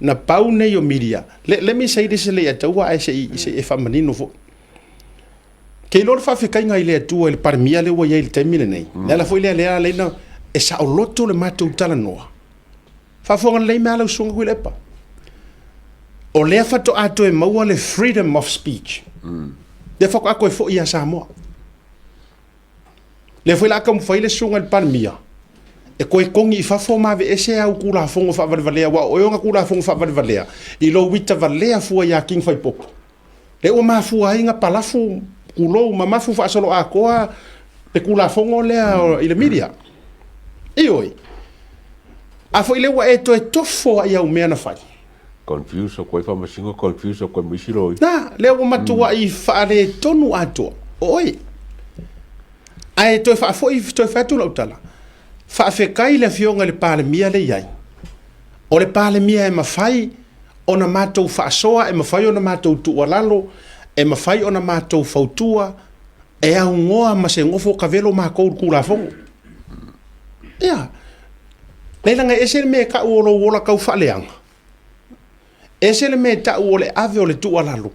Na pau nei o media. Let me say this Leiataua ae se i se i e faamanino foi. Ke iloa le faafetaiga i le Atua i le Palemia lea ua i ai i le taimi lenei. Le ala foi lea lea ala ai na e saoloto le matou talanoa. Faafofoga lelei mai lava lau Susuga Tuilaepa. O lea faatoa toe maua le freedom of speech. Lea faatoa toe foi ia Samoa. Lea foi la a taumafai le Susuga i le Palemia e toe togi i fafo ma aveese au Tulafono faavalevalea, aua o oe ona Tulafono faavalevalea i lou ita valea fua ia King Faipopo. Lea ua mafua ai na palafu, tulou, mamafu faasoloatoa le Tulafono lea i le media. Ioe. A foi lea ua e toe tofo lava i au mea na fai. Confuse o koe faamasino confuse o koe ma isi loia. Na, lea ua matuai faaletonu atoa o oe. Ae toe faafoi, toe fai atu lau tala, faafetai i le Afioga i le Palemia lea e i ai. O le Palemia e mafai ona matou faasoa, e mafai ona matou tuualalo, e mafai ona matou fautua, e aunoa ma se nofo kavelo matou i le Tulafono. Ia, leai leaga e ese le mea e tau o lou ola tau faaleaga, ese le mea e tau o le ave o le tuualalo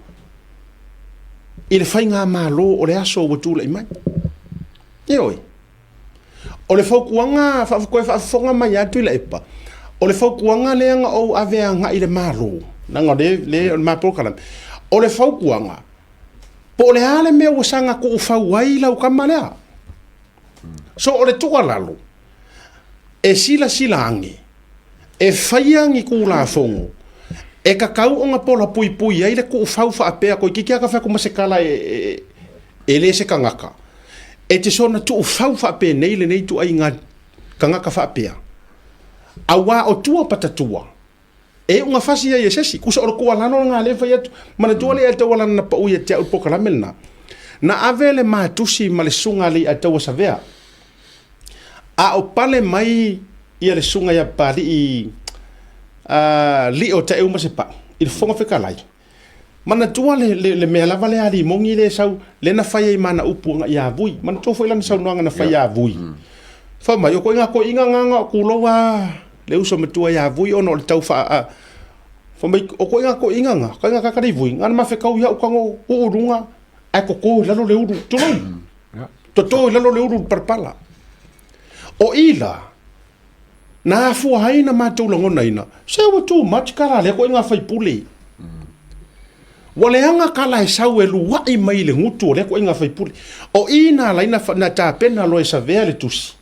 i le faigamalo o le aso ua tulai mai. Ioe. O le fautuaga, toe faafofoga mai lava Tuilaepa, o le fautuaga lea na ou ave agai i le Malo, leaga o lea o le ma polokalame, o le fautuaga, po o le a le mea ua saga tuufau ai lau tama lea. So o le tuualalo, e silasila ane, e faia ni Tulafono e tatau ona polapuipui ai le tuufau faapea, toeitiiti lava ta fai atu ma se tala e le se tagata, e te soona tuufau faapenei lenei ituaiga tagata faapea, aua o tua patatua, E iuga fasi ai e se isi. Tusa o le tuualalo lena lea e fai atu. Manatua Leiataua lana na pau ia te au i le polokalame lena. Na ave le ma tusi ma le susuga a Leiataua Savea, a o pale mai ia le susuga ia Papalii Lio Taeu Masepau i le Fofoga Fetalai. Manatua le mea lava lea a Limoni lea e sau, lea na fai ai ma ana upu agai ia Vui. Manatua foi lana saunoaga na fai ia Vui. Fai mai, o ituaiga toeaiina na na o tulou lava le uso matua ia Vui ona o le tau faa... Fai mai, o ituaiga toeaiina na, ituaiga tagata nei Vui, na ona mafetau ia tago tuu i luga ae toto i lalo le ulu, tulou, toto i lalo le ulu i le palapala. O i la, Na afua ai na matou lagonaina, se ua too much kala a lea ituaiga faipule. Ua leaga kala e sau e lua'i mai i le gutu o lea ituaiga faipule. O i na ala ai na tapena loa e Savea le tusi,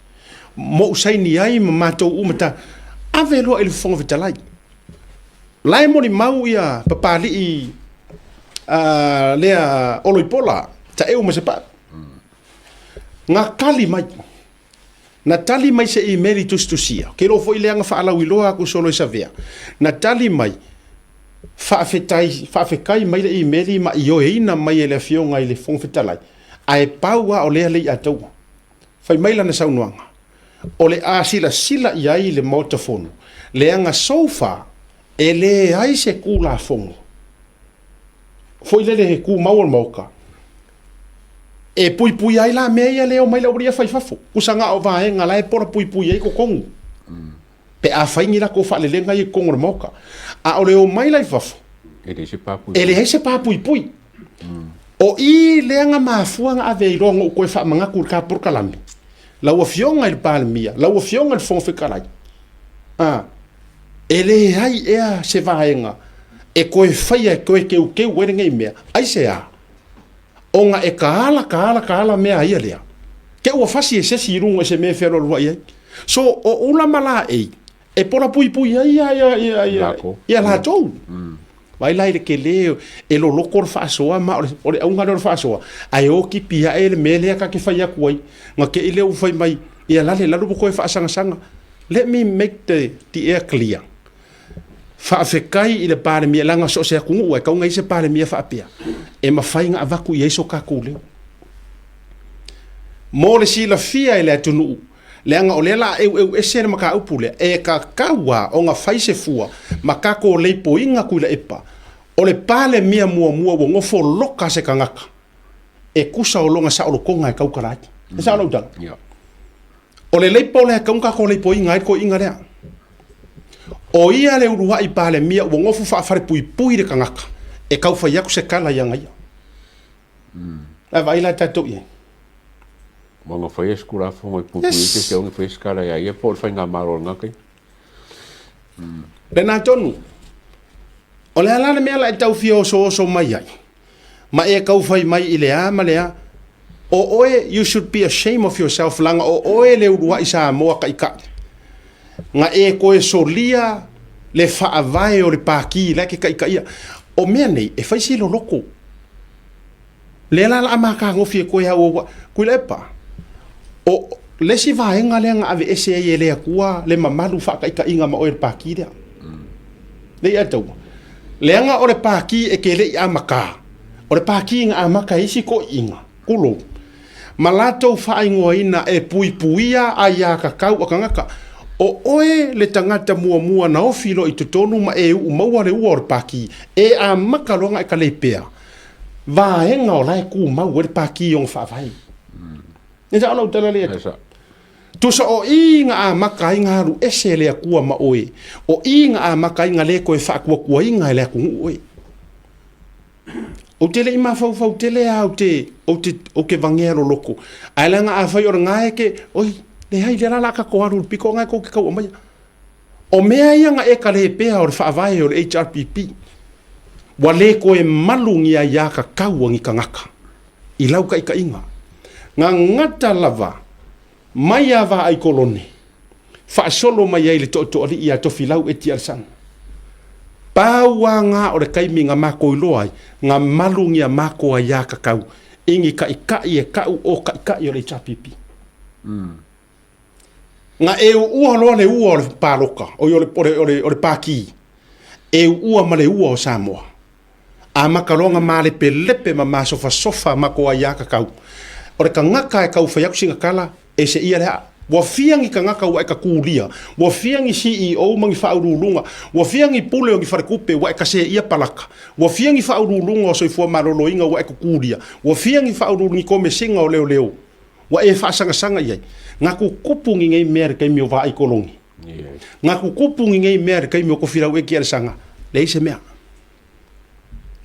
mo ou saini ai ma matou uma ta ave loa i le Fofoga Fetalai. La e molimau ia Papali'i lea Oloipola, Taeu ma Sepa'u. Na tali mai. Na tali mai se imeli tusitusia, ke iloa foi lea na faalauiloa atu solo i Savea. Na tali mai, faafetai, faafetai mai le imeli ma ioeina mai e le Afioga i le Fofoga Fetalai, ae pau lava o lea Leiataua. Fai mai lana saunoaga, o le a silasila i ai le Maota Fono, leaga so far e leai se Tulafono foi lele he tumau o le Maota, E puipuia ai la mea ia le omai le aualii ia fai fafo. Kusa na o vaega la e pola puipui ai totonu. Pe a fai ni latou faalelega ia i totonu o le maota. A o le omai la i fafo, E leai se pa puipui. E leai se pa puipui. O i lea na mafua na ave ai loa na ou toe faamanatu i le ta polokalame, lau Afioga i le Palemia, lau Afioga i le Fofoga Fetalai, a, e leai ea se vaega e toe faia e toe teuteu ai lenei mea. Aisea? Ona e taala taala taala mea a ia lea, te ua fasi e sesi i luga i se mea e fealualuai ai. So, o ula ma laei, e pola puipui ai ia, ia, ia, ia, ia latou. Vaai la i le tele, e loloto le faasoa, ma o le auga lea o le faasoa, ae o tipi ae le mea lea ta te fai atu ai, na te i lea ua fai mai, ia lale i lalo ua toe faasagasaga. Let me make the air clear. Faafetai i le Palemia, leaga so o se atunuu e tatau ona i ai se Palemia faapea, e mafai ona avatu i ai so tatou leo. Mo le silafia e le atunuu, leaga o lea o le a eueu ese le mataupu lea, e tatau lava ona fai se fua ma tatou leipoiga Tuilaepa, o le Palemia muamua ua nofo loka se tagata e tusa o lona saolotoga e tautala ai. E sao lau tala? O le leipo lea e tatau ona tatou leipoiga ai le toeaina lea. O ia le uluai Palemia ua gofu faafalepuipui le tagata e tau fai atu se tala ia ia. Ae vaai la tatou i ai. Ua na faia se Tulafono e puipui ai se isi e faia se tala ia ia po o le faigamalo o lena taimi. Lena tonu. O le a la le mea la e tau fia osooso mai ai? Ma e tau fai mai i le a ma le a. O oe, you should be ashamed of yourself, leaga o oe le uluai Samoa taitai. Na e toe solia le faavae o le Pati la e te taitaia. O mea nei, e fai si loloto. Lea la o le a matagofie koe au au Tuilaepa. O le isi vaega lea na aveese ai e le Atua le mamalu faataitaiga ma oe i le Pati lea. Lea ia taua. Leaga o le Pati e te le i amata, o le Pati na amata e isi toeaiina, tulou, ma latou faaigoaina e puipuia aiatatau a tagata. O oe le tagata muamua na ofi loa i totonu ma e uu maua le ua o le Pati, e amata loa ona e talepea vaega o la e tumau ai le Pati i ona faavae. E sao lau tala lea? Tusa o i na amata ai na alu ese e le Atua ma oe, o i na amata ai na le toe faatuatuaina e le atunuu oe. Ou te le i mafaufau tele lava ou te, ou te, ou te vagea loloto. Ae leaga afai o lena e te, oi, leai, lea la o le a tatou alu i le pito lena e tou te tau aumaia. O mea ia na e talepea o le faavae o le HRPP, ua le toe malu ni aiatatau a ni tagata i lau taitaiga. Na gata lava mai a vaai kolone, faasolo mai ai le Tootooalii ia Tofilau Eti Alesana. Pau a na o le taimi na matou iloa ai, na malu ni a matou aiatatau i ni taitai e tau o taitai o le HRPP. Na e uua loa le ua o le palota, oi o le, o le, o le, o le pākī, e uua ma le ua o Samoa. Amata loa ona malepelepe ma masofasofa ma ko aiatatau. O le tagata e tau fai atu sina tala, e se ia le aa. Ua fia ni tagata ua e tatulia, ua fia ni CEO ma ni faauluuluga, ua fia ni pule o ni faletupe ua e kaseia palaka, ua fia ni faauluuluga o soifua maloloina ua e tutulia, ua fia ni faauluulu ni komesina o leoleo Ua e faasagasaga i ai. Na tutupu ni nei mea i le taimi o Vaai Koloni. Na tutupu ni nei mea i le taimi o Tofilau Eki Alesana. Leai se mea.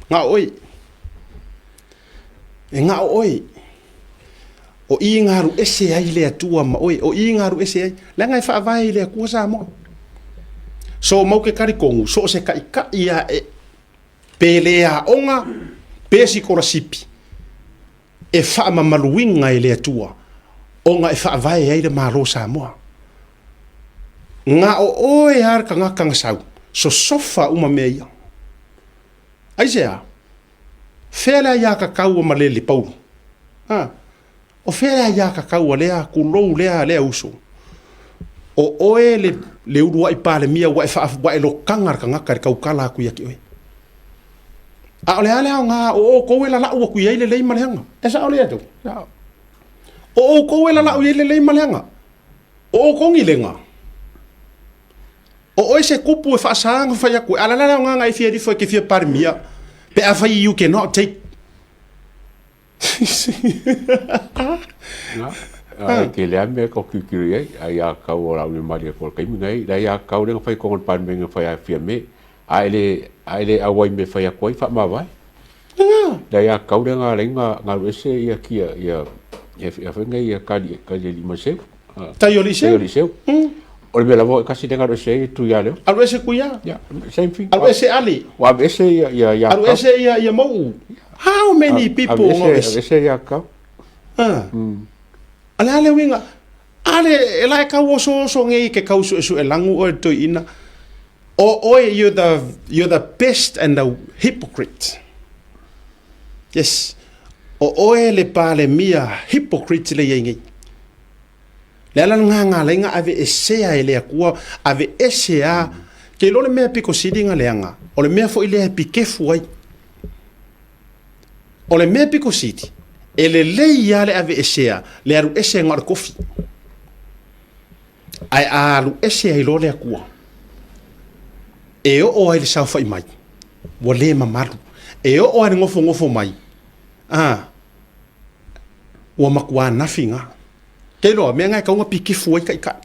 Na o oe. E na o oe. O i na alu ese ai le Atua ma oe. O i na alu ese ai. Leaga e faavae i le Atua Samoa. So mau ke talitonu, so o se taitai a e pe le aoga, pe sikolasipi, e faamamaluina e le Atua ona e faavae ai le Malo o Samoa. Na o oe lava le tagata na sau, sosofa uma mea ia. Aisea? Fea le aiatatau a Malele Paulo? Ha? O fea le aiatatau a lea tulou lea lea uso? O oe le, le uluai Palemia ua e, faa, ua e lokaga le tagata i le tautala atu ia te oe. A o le a le aoga o outou e lalau atu i ai le lelei ma le aga? E sao le atu? O outou e lalau i ai le lelei ma le aga. O outou ni lega. O oe se kupu e faasaga fai atu, a la le aoga na e fia lifo e te fia Palemia, pe afai you cannot take. Na, e tele lava mea e tau tilotilo i ai, a ia tau o le a umi malie atu o le taimi lenei, la ia tau lea na fai i totonu o le Palemene na fai a Fiame, a e le, a e le auai i mea e fai atu ai, faamavae. La ia tau lea na ala ai na alu ese ia kia, ia, ia foi nei ia Kali, Kalialii Maiseu. Taioliiseu. Taioliiseu. O le mea lava e tasi lea na alu ese ai Tuialeo. Alu ese Tuia. Yeah, same thing. Alu ese Ali. Ua ave ese ia, ia, ia Alu ese ia, ia Mou. How many people ave ese, ave ese ia kau. Ah. A le a le uiga? A le, e la e kau oso oso ngei ke kau sue sue langu oe toi ina. O oe, you're the best and the hypocrite. Yes. O oe le Palemia hypocrite le iai nei. Le ala le ngā leinga ave esea e le Atua, ave ese a, ke iloa le mea piko sili na leaga, o le mea foi lea e pikefu ai. O le mea piko sili, e lelei lava le ave esea, le alu ese na o le kofi. Ae a alu ese ai loa le Atua, e oo ai le saofai mai, ua le mamalu. E oo ai le nofonofo mai, a, ua matua nafi na. Ke iloa, mea na e tatau ona pikefu ai taitai.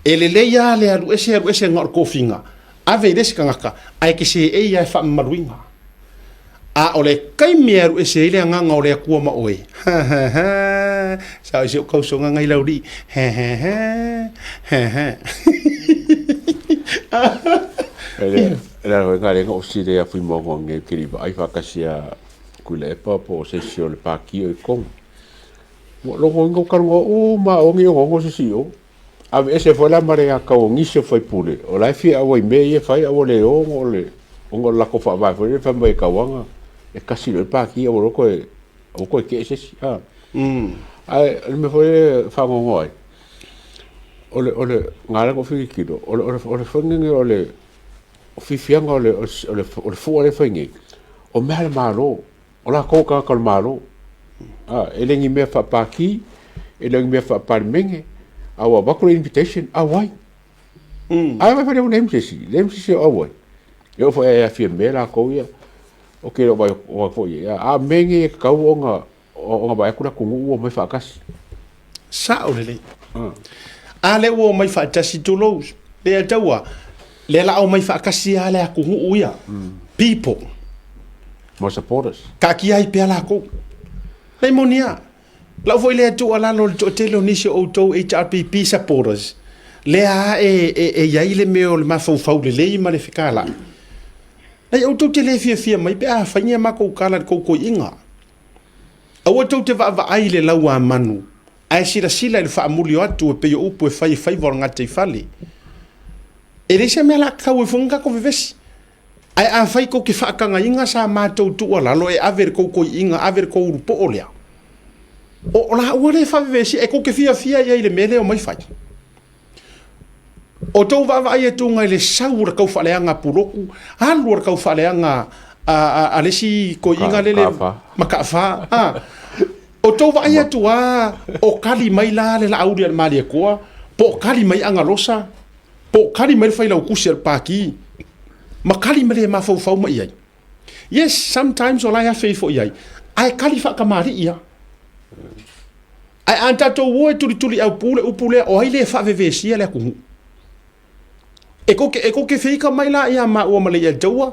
E lelei lava le alu ese alu esega o le tofiga, ave i le isi tagata, ae te seei lava e faamamaluina. A o le taimi e alu ese ai le agaga o le Atua ma oe, ha ha ha, sao i si ou tausoga nai Laulii, ha ha ha, ha ha. E le ala foi nga lenga o sile a Fuimaono nei ke li vaai faatasi a Tuilaepa po o se isi o le Pati o i totonu. Ua logoina ua talanoa uma lava o ni onoono se isi i o. Aveese foi la ma le atau o nisi o faipule, o la e fia auai i mea ia e fai ae ua le o ona o le ona o le latou faavae foi lea fai mai e tauaga e tasi loa le pati aua loa toe aua toe tee se isi a. Ae o le mea foi lea e faanoanoa ai, o le o le na ala ona ou tilotilo, o le o le foi lenei o le fiafiaga o le o le o le fua lea e fai nei, o mea a le Malo. O latou o tagata o le Malo. E le ni mea faa-Pati, e le o ni mea faa-Palemene, a ua avatu le invitation, auai. Ae vaai foi leai ma se isi, leai ma se isi o auai. E oo foi ia Fiame latou ia, ou te le o vaai atu foi i ai. A o mea nei e tatau ona ona vaai atu le atunuu ua omai faatasi. Sao lelei. A lea ua omai faatasi, tulou, lea taua, lea la omai faatasi lava le atunuu ia, people. Ma supporters. Taatia ai pea lakou. E moni a. Lau foi lea tuualalo i le toatele o nisi o outou HRPP supporters, lea lava e i ai le mea o le mafaufau lelei ma le fetalai, leai outou te le fiafia mai pe a fai ni a matou tala i le tou toeaiina. Aua tou te vaavaai i le lauamanu, ae silasila i le faamuli o atu e pei o upu e fai e faiva o le gataifale. E leai se mea o le a tatau ai foi ona tatou vevesi. Ae afai tou te faatagaina sa matou tuualalo e ave i le tou toeaiina, ave i le tou ulupoo lea, o laua lea e faavevesi, ae tou te fiafia i ai i le mea lea e omai fai. O tou vaavaai atuga i le sau o le taufaaleaga a Pulotu, alu o le taufaaleaga a le isi toeaiina lele Mataafa, a. O tou vaai atu lava o kali mai la le Laauli a le Malietoa, po o kali mai Agalosa, po o kali mai le Failautusi a le Pati, ma kali ma le mafaufau mai i ai. Yes, sometimes o la e afe ifo i ai, ae kali faatamalii lava. Ae a tatou o e tulituliaupu le upu lea, o ai lea e faavevesia le atunuu? E kou te, e kou te feika mai la ia maua ma Leiataua,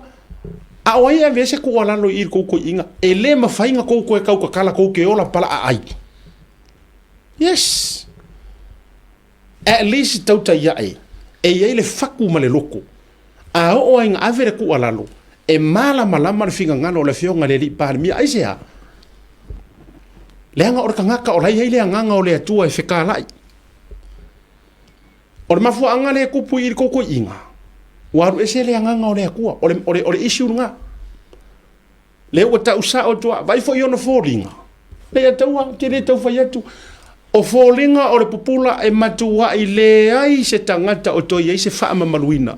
a o ai e ave ai se tuualalo i i le tou toeaiina, e le mafai ona tou toe tautatala tou te ola palaaai. Yes. At least tautai ae, e i ai le fatu ma le loto. A oo ai ina ave le tuualalo, e malamalama le finagalo o le Afioga i le Alii Palemia. Aisea? Leaga o le tagata o la e i ai le Agaga o le Atua e fetalai. O le mafuaaga lea e tupu i le tou toeaiina, ua alu ese le Agaga o le Atua. O le, o le, o le issue lena. Lea ua tau sao atu lava, vaai foi i ona foliga. Leiataua, ou te le tau fai atu. O foliga o le pupula e matuai leai se tagata o toe i ai se faamamaluina.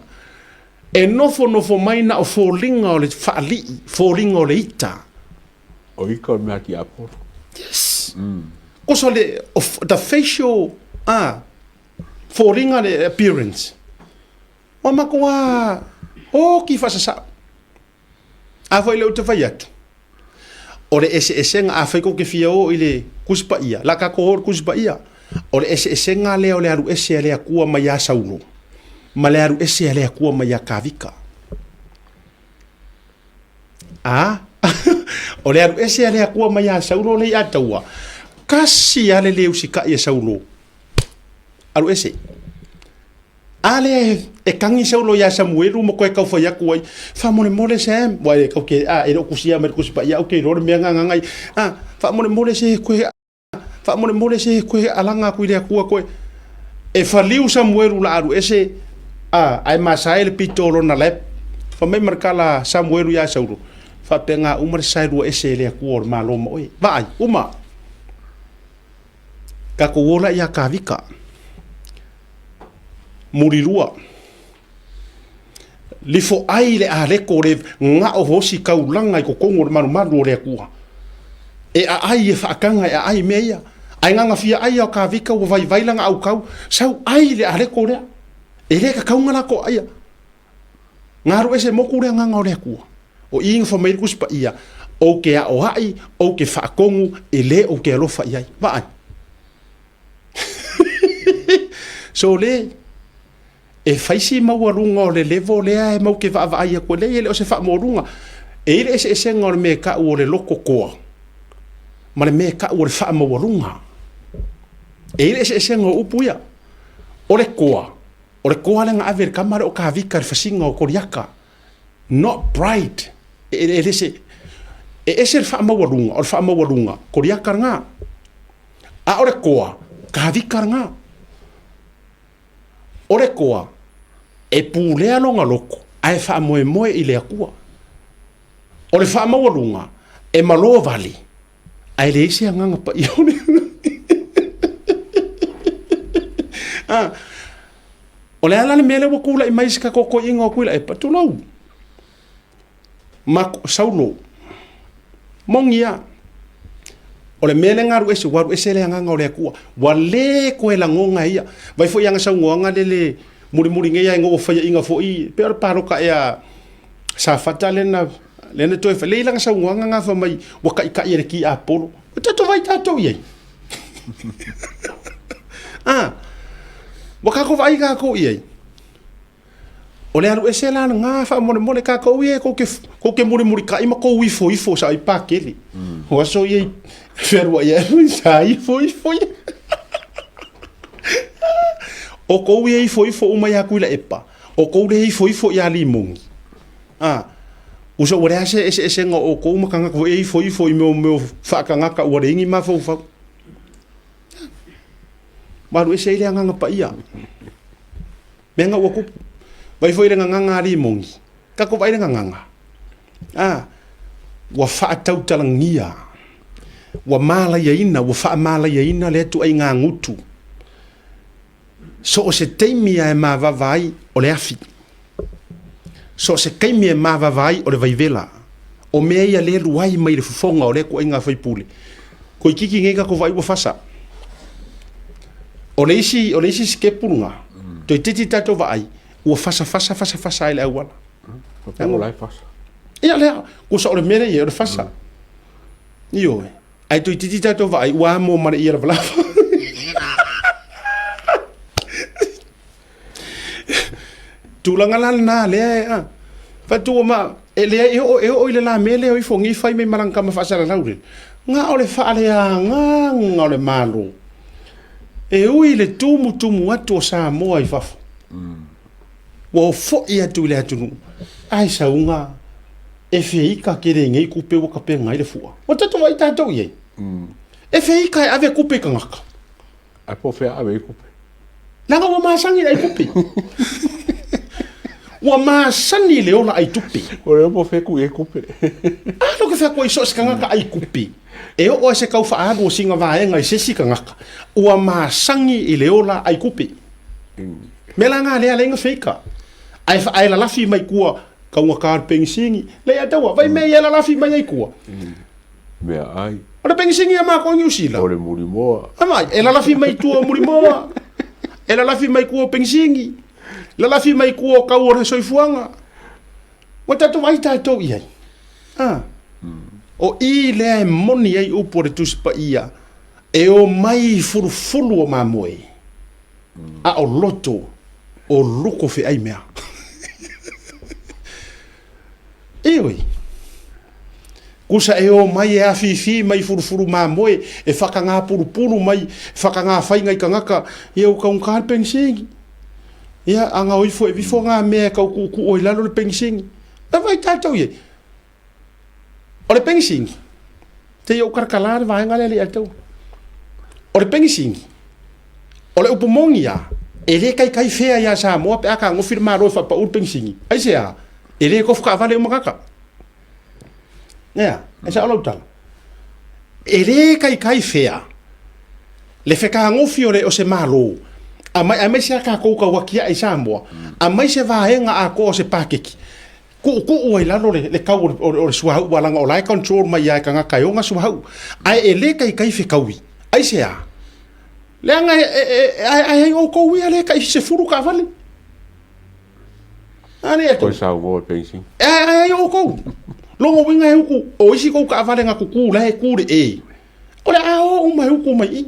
E nofonofo mai na o foliga o le faalii, foliga o le ita. O ita o le mea tiapolo. Yes. Kosa le, of, the facial, ah, foliga le appearance. Ua matua oki faasasao. A foi lea ou te fai atu, o le eseesega, afai tou te fia o i le Tusi Paia, la tatou o i le Tusi Paia, o le eseesega lea o le alu ese a le Atua mai ia Saulo, ma le alu ese a le Atua mai ia Kavika. A, o le alu ese a le Atua mai ia Saulo lea ia taua, tasi lava le le usitai a Saulo, alu ese. A lea e tagi Saulo iā Samuelu ma toe tau fai atu ai, Faamolemole Sam, ua e tau te, a, e le o tusia mai le Tusi Paia, ou te iloa le mea na agaga ai, a, faamolemole se koe, faamolemole se koe alaga atu i le Atua koe. E faliu Samuelu la alu ese, a, ae masae le pito o lona lap. Fai mai ma le tala a Samuelu iā Saulo, faapena uma le saelua ese e le Atua o le Malo ma oe. Vaai, uma. Tatou o la iā Kavika. Mulilua. Lifo ai le aleko le gao hosi kaulaga i totonu o le malumalu o le Atua. E aai e faataga e aai mea ia. Ae gagafia ai a o Kavika ua vaivai lana aukau, sau ai le aleko lea. E le kakauga la ko aia. Galu ese moku le agaga o le Atua. O i na fai mai le Tusi Paia, ou te aoai, ou te faatonu, e le ou te alofa i ai. Vaai. So le. E fai si maualuga o le level lea e mau te vaavaai atu ai, leai e le o se faamaualuga. E i ai le eseesega o le mea e tau o le loto toa ma le mea e tau o le faamaualuga. E i ai le eseesega o upu ia. O le toa, o le toa lea na ave e le tama lea o Tavita i le fasiga o Koliata. Not pride. E, e, e, se, e ese le faamaualuga, o le faamaualuga, Koliata lena. A o le toa, Tavita lena. O le toa, e pulea lona loto ae faamoemoe i le Atua. O le faamaualuga, e malo vale ae leai se agaga paia o le ah, o le a la le mea lea ua tulai mai se tatou toeaiina o Tuilaepa, tulou, ma Saulo, moni a, o le mea lea na alu ese, ua alu ese le agaga o le Atua, ua le toe lagona e ia. Vai foi ana saunoaga lele mulimuli nei ae na ua faiaina foi, pei o le palota ea Safata lea na lea na toe fai, lea i lana saunoaga na fai mai ua taitai e le tiapolo. Ua tatou vaai tatou i ai. Ah, ua tatou vaai tatou i ai. O le alu ese la lena faamolemole tatou ia tou te, tou te mulimulitai ma tou ifoifo sa i pakele. O aso ia i fealuai ai sa ifoifo ia. O kou ia ifoifo uma ia Tuilaepa, o kou lea ifoifo ia Limoni. A, uso ua leai se eseesega o outou ma tagata foi ia ifoifo i mea o mea faatagata ua leai ni mafaufau. Ua alu ese ai le agaga paia. Mea na ua tupu. Vai foi le gagana a Limoni. Tatou vaai le gagana. A, ua faatautalagia, ua malaiaina, ua faamalaiaina lea ituaiga gutu. So o se taimi lava e mavava ai o le afi. So o se taimi e mavava ai o le vaivela. O mea ia lea e luai mai le fofoga o lea ituaiga faipule. Toeitiiti nei tatou vaai ua fasa. O le isi, o le isi sitepu lena, toeitiiti tatou vaai, ua fasa fasa fasa fasa ai le auala. Ia lea, kusa o le mea lea i ai, o le fasa. Ioe. Ae toeitiiti tatou vaai, ua amo ma le ia lavalava. Tulaga la lena lea e a. Fatua ma e leai e oo e oo i le la mea lea o ifo nei fai mai ma lana tama faasalalau le. Na o le faaleagaga o le Malo. E ui i le tumutumu atu o Samoa i fafo. Ua foi atu i le atunuu, ae sauga e feika tele nei tupe ua tapena ai le fua. Ua tatou vaai tatou i ai. E feika e ave tupe i tagata. Ae po o fea ave ai tupe? Leaga ua masani i le ai tupe. Ua masani i le ola ai tupe. Ua le iloa po o fea e tuu i ai tupe. A lo ke fea koe i so o se tagata ai tupe. E oo ai se kau faaalu o sina vaega i se isi tagata, ua masani i le ola ai tupe. Mea la na lea lea na feika. Ae, ae lalafi mai tua, kaugata o le penisini. Lea taua, vai mea ia lalafi mai ai tua. Mea ai. O le penisini a matou i Niu Sila. O le mulimoa. Amai, e lalafi mai tua o mulimoa. E lalafi mai tua o penisini. Lalafi mai tua o kau o le soifuaga. Ua tatou vaai tatou i ai. Ah. O i lea e moni ai upu o le Tusi Paia, e omai i fulufulu o mamoe, a o loto o luko feai mea. Ioe. Kusa e o mai e afifi mai fulufulu mamoe, e whakangāpurupuru mai, e whakangāwhainga i kangaka, ia u kaunga le penisini. Ia, anga o ifo e vifo ngā mea e kau kuku o i lalo le penisini. E vai tātou i e. O le penisini, te i o karakala le vaenga lea le i atou. O le penisini, O le upu moni a, e le kaikai fea iā Samoa pe a kagofi le Malo e faapaʻu le penisini. Aisea? E le tofu taavale uma tagata. Ea, e sao lau tala. E le kaikai fea le fekagofi o le o se Malo, aumai, aemaise a tatou tauatiae i Samoa, aumai se vaega atoa o se paketi, tuutuu ai lalo le, le kau o le, o le, o le suauu a leaga o la e control mai lava e tagata e ona suauu. Ae e le kaikai fekaui. Aisea? Leaga e, e, e, ae, ae ai outou ia le tai 10 taavale. A le Koe saunoa e penisini. Ae, ae ai outou. Lona uiga e uku, o isi tou taavale na tutu la e tu le e. O le a o uma e uku mai i.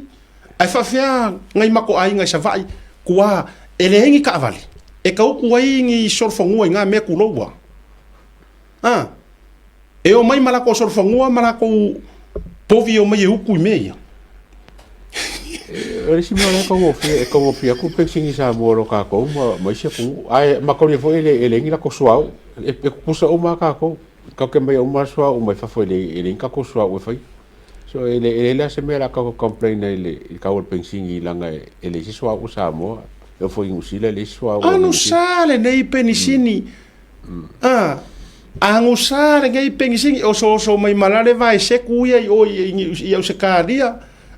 Ae faafefea nai matou aiga i Savaii, kua e leai ni taavale. E ka uku ai ni solofanua i ngā mea kuloua. A, e o mai ma lako solofanua ma lako povi o mai e uku i mea ia. O le isi mea o lea e taugofie, e taugofie atu le penisini Samoa i lo tatou ma, ma isi atunuu. Ae manatua foi e le, e leai ni latou suauu. E, e tutusa uma lava tatou. Tatou te aumaia uma lava suauu mai fafo e leai, e leai ni tatou suauu e faia. So e leai la se mea o le a tatou complain ai i le tau o le penisini leaga e leai se suauu o Samoa. E oo foi i Niu Sila e leai se suauu o Niu Sila. Anusa lenei penisini. A, agusa lenei penisini, osooso mai ma la le vaeseku ia i o i Ausetalia.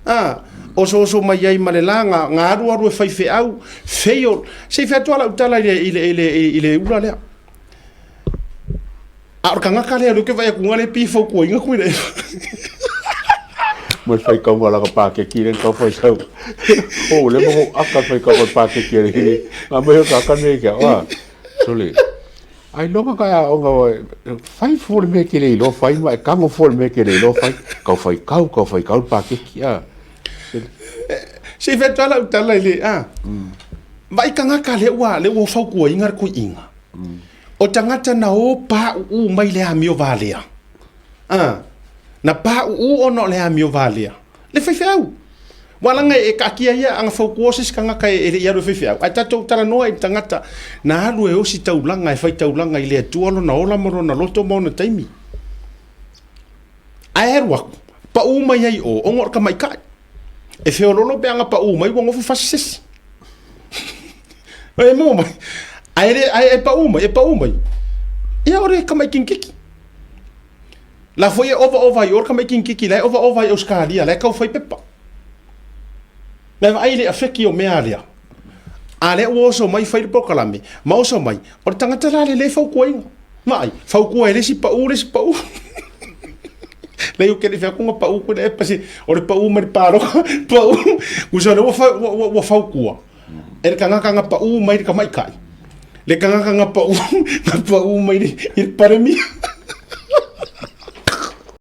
A, osooso mai ai ma le la ga, ga alualu e faifeau, fail. Se i fai atu lava lau tala i le, i le, i le, i le ula lea. A o le tagata lea o lea ou te vaai atu lea e pei e fautuaina Tuilaepa. Ma le faitauga o lana paketi lea na tau faitau. O ua leva ona ou aka le faitauga o le paketi a le Na aumai o le tagata lenei ia te au, a, sole, ailoga ka e aoga oe, fai fua le mea e te le iloa fai ma e tago fua le mea e te le iloa fai. Tau faitau, tau faitau le paketi, a. Se i fai atu lava lau tala i le, a, vaai tagata lea ua, lea ua fautuaina le toeaina. O tagata na o pauu mai le amio valea. A, na pauu ona o le amio valea. Le faifeau. Ua laga e kaatia ia aga fautua se isi tagata e le i alu e faifeau. Ae tatou talanoa i le tagata na alu e osi taulaga, e fai taulaga i le Atua lona ola ma lona loto ma ona taimi. Ae alu atu, pau mai ai i o, ona o le tamaitai. E feololo pe ana pau mai ua nofo fasi se isi. E maua mai. Ae, le, ae e pau mai, e pau mai. Ia o le tamai kinikiki. La foi e ova ova i o le tamai kinikiki, la e ova ova i Australia, la e tau fai pepa. La e vaai le afeki o mea lea. A lea ua oso mai fai le polokalame, ma oso mai, o le tagata la le le fautuaina. Vaai, fautua e le isi pau, le isi pau. Leai ou te le i fai atu na pau Tuilaepa se, o le pau mai le paloka, pau. Uso lea ua, ua, ua fautua. E le tagata na pau mai le tamaitai. Le tagata na pau, na pau mai le, i le Palemia.